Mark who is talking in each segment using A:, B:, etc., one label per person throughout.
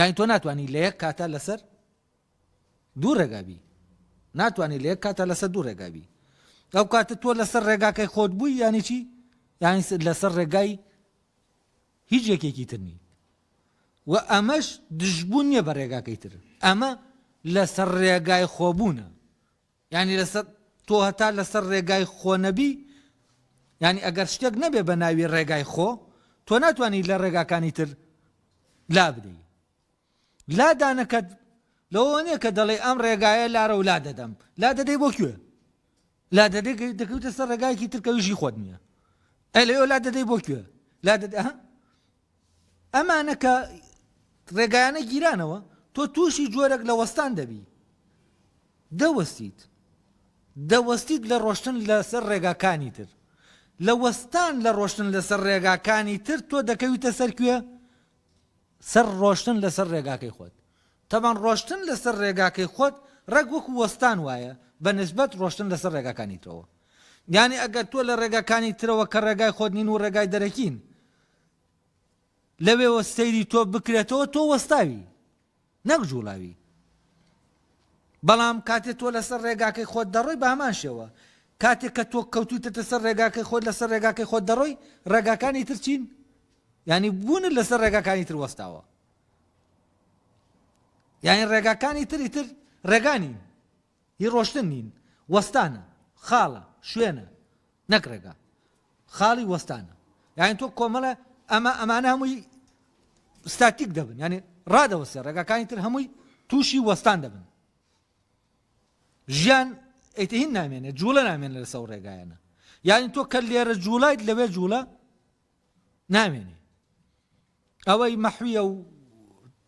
A: یانی تۆ ناتوانی لە یەک کاتا لەسەر دوو ڕێگا بی ناتوانانی لە یەک کاتا لەسەر دوو ڕێگا بی ئەو کاتە تۆ لەسەر ڕێگاکەی خۆت بووی یانی چی یانی لەسەر ڕێگای هیچ یەکێکی تر نیت و ئەمەش دژبوون نییە بە ڕێگاکەی تر ئەمە لەسەر ڕێگای خۆبوونە یانی لەسەر تۆ هەتا لەسەر ڕێگای خۆ نەبی یانی ئەگەر شتێک نەبێ بە ناوی ڕێگای خۆ تۆ ناتوانانی لە ڕێگاکانی تر لا بدەی لادانەکەت لەوە نییە کە دەڵێ ئەم ڕێگایە لارە و لا دەدەم لا دەدەی بۆ کوێ لا دەدەی دەکەوتە سەر ڕێگایەکی تر کە ویژی خۆت نییە ئەی لەوێ لا دەدەی بۆ کوێ لا دەدەی ئەمانە کە ڕێگایانە گیرانەوە تۆ تووشی جۆرێک لە وەستان دەبی دەوەستیت دەوەستیت لە ڕۆشتن لەسەر ڕێگاکانی تر لە وەستان لە ڕۆشتن لەسەر ڕێگاکانی تر تۆ دەکەویتە سەر کوێ سەر ڕۆشتن لەسەر ڕێگاکەی خۆت تەبان ڕۆشتن لەسەر ڕێگاکەی خۆت ڕێک وەکو وەستان وایە بە نسبەت ڕۆشتن لەسەر ڕێگاکانی ترەوە یانی ئەگەر تۆ لە ڕێگاکانی ترەوە کە ڕێگای خۆت نین و ڕێگای دەرەکین لەوێوە سەیری تۆ بکرێتەوە تۆ وەستاوی نەک جوڵاوی بەڵام کاتێ تۆ لەسەر ڕێگاکەی خۆت دەڕۆی بە هەمان شێوە کاتێک کە تۆ کەوتویتەتە سەر ڕێگاکەی خۆت لەسەر ڕێگاکەی خۆت دەڕۆی ڕێگاکانی تر چین یعنی بوونت لەسەر ڕێگاکانی تر وەستاوە یعنی ڕێگاکانی تری تر ڕێگانین هی ڕۆشتن نین وەستانە خاڵە شوێنە نەک ڕێگا خاڵی وەستانە یعنی تۆ کۆمەڵە ئەمە ئەمانە هەمووی ستاتیک دەبن یعنی ڕادەوەستێ ڕێگاکانی تر هەمووی تووشی وەستان دەبن ژیان ئیتهین نامێنێت جوڵە نامێنێت لەسەر ڕێگایانە یعنی تۆ کە لێرە جوڵایت لەوێ جوڵە نامێنێ ئەوەی مەحویە و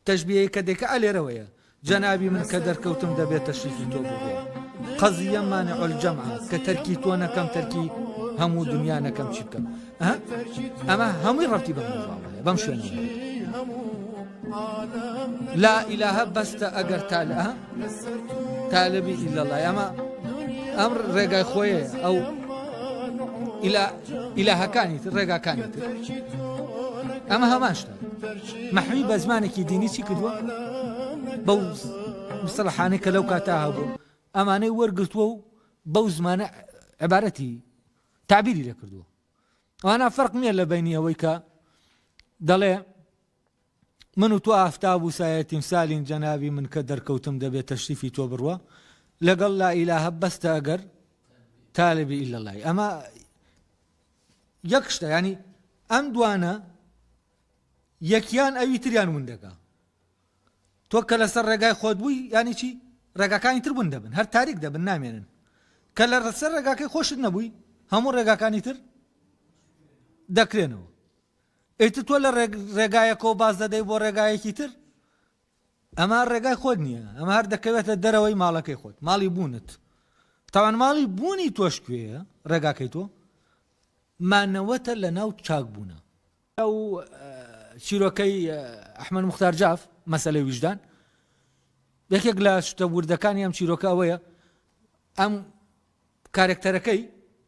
A: تەشبیەی کە دەکە ئەلێرەوەیە جەنابی من کە دەرکەوتم دەبێت تەشریفی تۆ بڕوا قەزیە مانع الجەمع کە تەرکی تۆ نەکەم تەرکی هەموو دنیا نەکەم چی بکەم ئەمە هەمووی ڕەتی بەم هەیە بەم شوێنەوە لا ئیلاهە بەستە ئەگەر تا لە تالبی إلا الله ئەمە ئەم ڕێگای خۆیە ئەو ئیلاهەکانی تر ڕێگاکانی تر ئەمە هەمان شتە مەحوی بە زمانێکی دینی چی کردووە بەو مستەڵحانەی کە لەو کاتا هەبوو ئەمانەی وەرگرتووە و بەو زمانە عبارەتی تعبیری لێ کردووە ئەوانە فەرق نییە لە بینی ئەوەی کە دەڵێ من و تۆ ئافتاب و سایە تیمسالین جەنابی من کە دەرکەوتم دەبێ تەشریفی تۆ بڕوا لەگەڵ لا ئیلاهە بەستە ئەگەر تالبی ئیلا اللەی ئەمە یەک شتە ینی ئەم دوانە یەکیان ئەوی تریان ون دەکا تۆ کە لەسەر ڕێگای خۆت بووی ینی چی ڕێگاکانی تر بوون دەبن هەر تاریک دەبن نامێنن کە لە ڕسەر ڕێگاکەی خۆشت نەبووی هەموو ڕێگاکانی تر دەکرێنەوە ئیتر تۆ لە ڕێگایەکەوە باز دەدەی بۆ ڕێگایەکی تر ئەمە ڕێگای خۆت نییە ئەمە هەر دەکەوێتە دەرەوەی ماڵەکەی خۆت ماڵی بوونت تاوان ماڵی بوونی تۆش کوێیە ڕێگاکەی تۆ مانەوەتە لە ناو چاک بوونە ئەو چیرۆکەی ئەحمەد مختار جاف مەسەلەی ویژدان یەکێک لە شتە وردەکانی ئەم چیرۆکە ئەوەیە ئەم کارێکتەرەکەی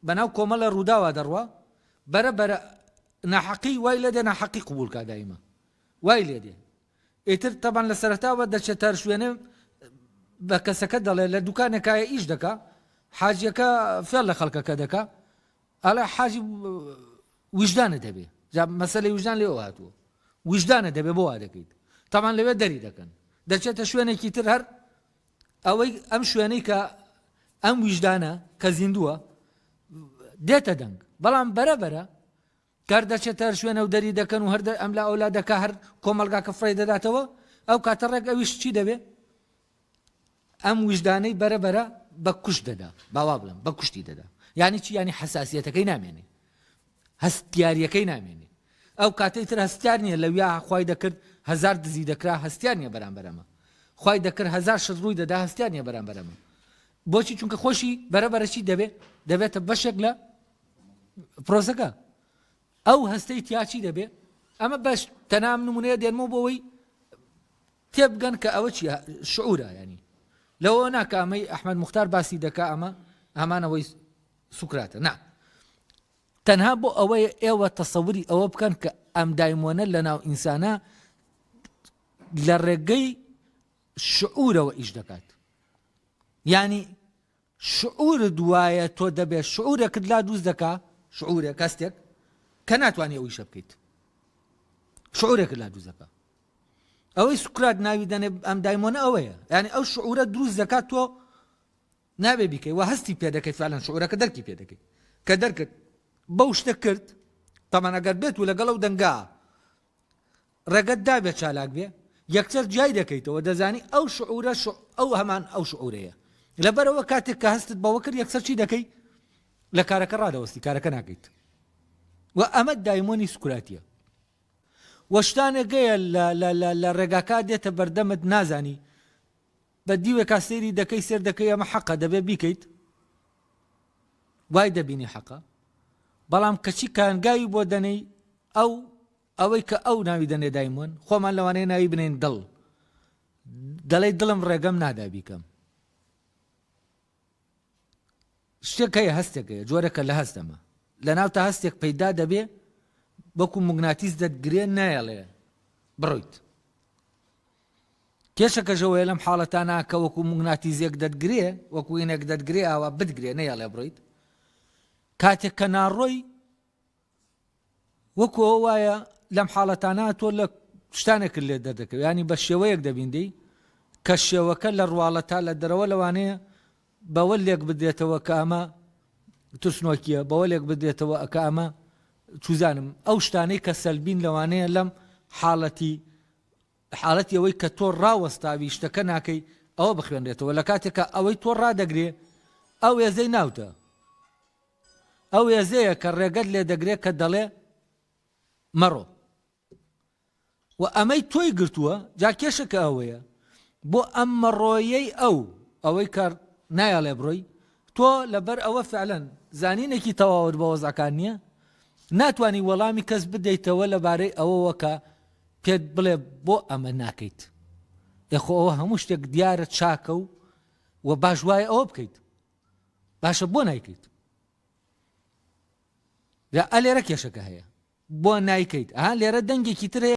A: بەناو کۆمەڵە ڕووداوا دەڕوا بەرە بەرە ناحەقی وای لێدێ ناحەقی قبوڵ کا دایمە وای لێدێ ئیتر تەبان لە سەرەتاوە دەچێتە هەر شوێنێ بە کەسەکە دەڵێ لە دوکانێکایە ئیش دەکا حاجیەکە فێڵ لە خەڵکەکە دەکا ئەڵێ حاجی ویژدانە دەبێ جا مەسەلەی ویژدان لێوە هاتووە ویژدانە دەبێ بۆ وا دەکەیت تەبان لەوێ دەری دەکەن دەچێتە شوێنێکی تر هەر ئەوەی ئەم شوێنەی کە ئەم ویژدانە کە زیندووە دێتە دەنگ بەڵام بەرە بەرە کار دەچێتە هەر شوێنە و دەری دەکەن و هەر ئەم لا ئەولا دەکا هەر کۆمەڵگاکە فڕێ دەداتەوە ئەو کاتە ڕێک ئەویش چی دەبێ ئەم ویژدانەی بەرە بەرە بە کوشت دەدا باوا بڵم بە کوشتی دەدا یعنی چی ینی حساسیەتەکەی نامێنێ هەستیاریەکەی نامێنێ ئەو کاتەی تر هەستیار نیە لەویا خوای دەکرد هەزار دزی دەکرا هەستیار نیە بەرامبەر ئەمە خوای دەکرد هەزار شت ڕووی دەدا هەستیار نیە بەرامبەر ئەمە بۆچی چونکە خۆشی بەرە بەرە چی دەبێ دەبێتە بەشێک لە پرۆسەکە ئەو هەستەی تیاچی دەبێ ئەمە بەش تەنام نمونەیە دێنمەوە بۆەوەی تێبگەن کە ئەوە چیە شعورە ینی لەوە ناکە ئەمەی ئەحمد مختار باسی دەکا ئەمە هەمانەوەی سوکراتە نا تەنها بۆ ئەوەیە ئێوە تەسەوری ئەوە بکەن کە ئەم دایمۆنە لە ناو ئینسانا لە ڕێگەی شعورەوە ئیش دەکات. یانی شعورت وایە تۆ دەبێت شعورێکت لا دروست دەکا، شعورێک، هەستێک کە ناتوانانی ئەو ئیشە بکەیت. شعورێکت لا دروست دەکا. ئەوەی سوکرات ناوی دەنێ ئەم دایمۆنە ئەوەیە. یانی ئەو شعورە دروست دەکات تۆ نابێ بیکەی و هەستی پێ دەکەی فعلا شعورەکە دەرکی پێ دەکەی. کە دەرکت بەو شتە کرد، تەمان ئەگەر بێت و لەگەڵ ئەو دەنگا ڕێگەت دابێ چالاک بێ یەکسەر جیای دەکەیتەوە دەزانی ئەو شعورە ئەو هەمان ئەو شعورەیە لەبەرەوە کاتێک کە هەستت بەوە کرد یەکسەر چی دەکەی لە کارەکە ڕادەوەستی کارەکە ناکەیت و ئەمە دایمۆنی سوکراتیە و شتانێک هەیە لە ڕێگاکە دێتە بەردەمت نازانی بە دیوێکا سەیری دەکەی سێر دەکەی ئەمە حەقە دەبێ بیکەیت وای دەبینی حەقە بەڵام کەچی کانگاوی بۆ دەنێی ئەو ئەوەی کە ئەو ناوی دەنێ دایمۆن خۆمان لەوانەیە ناوی بنێین دڵ دەڵێی دڵم ڕێگەم نادا بیکەم شتێک هەیە هەستێک هەیە جۆرەکە لە هەست ئەمە لە ناو تا هەستێک پەیدا دەبێ وەکو موگناتیس دەتگرێ نایەڵێ بڕۆیت کێشەکەش ئەوەیە لەم حاڵەتانە کە وەکو موگناتیزێک دەتگرێ وەکو ئینێک دەتگرێ ئاوا بتگرێ نەیەڵێ بڕۆیت کاتێک کە ناڕۆی وەکو ئەوە وایە لەم حاڵەتانە تۆ لە شتانێکت لێ دەردەکەوێت ینی بە شێوەیەک دەبیندەی کە شێوەکە لە ڕواڵەتا لە دەرەوە لەوانەیە بەوە لێک بدرێتەوە کە ئەمە ترسنۆکیە بەوە لێک بدرێتەوە ئەکە ئەمە چوزانم ئەو شتانەی کە سەلبین لەوانەیە لەم حاڵەتی حاڵەتی ئەوەی کە تۆ ڕاوەستاوی شتەکە ناکەی ئەوە بخوێنرێتەوە لە کاتێکا ئەوەی تۆ ڕادەگرێ ئەو ێزەی ناوتە ئەو ێزەیە کە ڕێگەت لێ دەگرێ کە دەڵێ مەڕۆ و ئەمەی تۆی گرتووە جا کێشەکە ئەوەیە بۆ ئەم مەڕۆیەی ئەو ئەوەی کە نایەڵێ بڕۆی تۆ لەبەر ئەوە فعلەن زانینێکی تەواوت بە وەزعەکان نییە ناتوانی وەڵامی کەس بدەیتەوە لەبارەی ئەوەوە کە پێت بڵێ بۆ ئەمە ناکەیت؟ ئێ خۆ ئەوە هەموو شتێک دیارە چاکە و و باش وایە ئەوە بکەیت باشە بۆ نایکەیت؟ جا ئە لێرە کێشەکە هەیە بۆ نایکەیت ئەها لێرە دەنگێکی تر هەیە.